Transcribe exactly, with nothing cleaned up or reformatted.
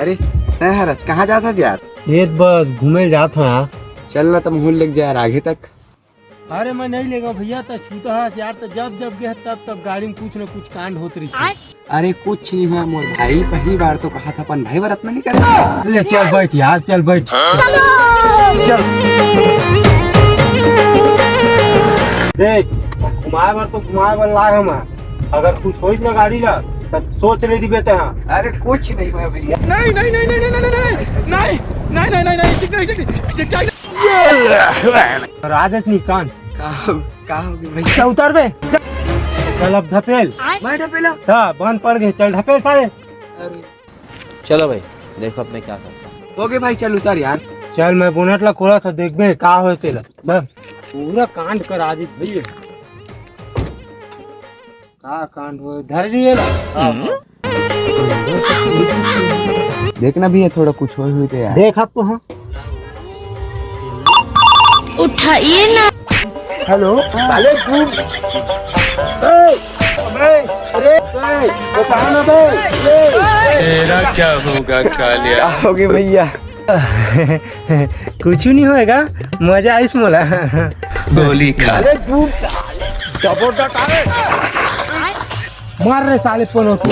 अरे, तैं हरच, कहाँ जात हस यार? ये बस घूमे जात हँव यार। चल ना, त महूँ ल लेग जा यार आगे तक। अरे, मैं नइ लेगँव भैया, तैं छूता हस यार, तैं जब जब गे तब तब गाड़ी में कुछ न कुछ कांड होत रहिथे। अरे, कुछ नइ होय मोर भाई, पहली बार तो कहा था, अपन भाई बर अतना नइ करे। ले चल बैठ यार, चल बैठ। देख, घुमाए बर तो घुमाए बर लाए हँव मैं, अगर कुछ होइस ना गाड़ी ला, तब सोच ले दिबे ते हाँ। अरे, कुछ नइ होय भैया। नहीं, नहीं, नहीं, नहीं। राजेश निकांत। का हो, का होगे भैया? चल उतर बे। चल अब ढपेल। मैं ढपेला? हाँ, बंद पड़ गे, चल ढपेल सारे। अरे। चलो भाई, देखो अब मैं क्या करता हूँ। होगे भाई, चल उतर यार। चल, मैं बोनट ला खोलत हँव, देखबे का होय तेला। चल। पूरा कांड करा दिस भैया। का कांड होय? धर लिए ला। देखना भैया, थोड़ा कुछ होय होही तो यार। देख अब तो हाँ। उठाइए ना। हेलो, साले तू। ए, अबे, अरे, ए, वो कहाँ ना बे? ए, तेरा क्या होगा कालिया? का होगे भैया? कुछ नइ होय गा, मजा आइस मोला। गोली खा। अरे तू डबो डकारे। मार रे साले पनो तू।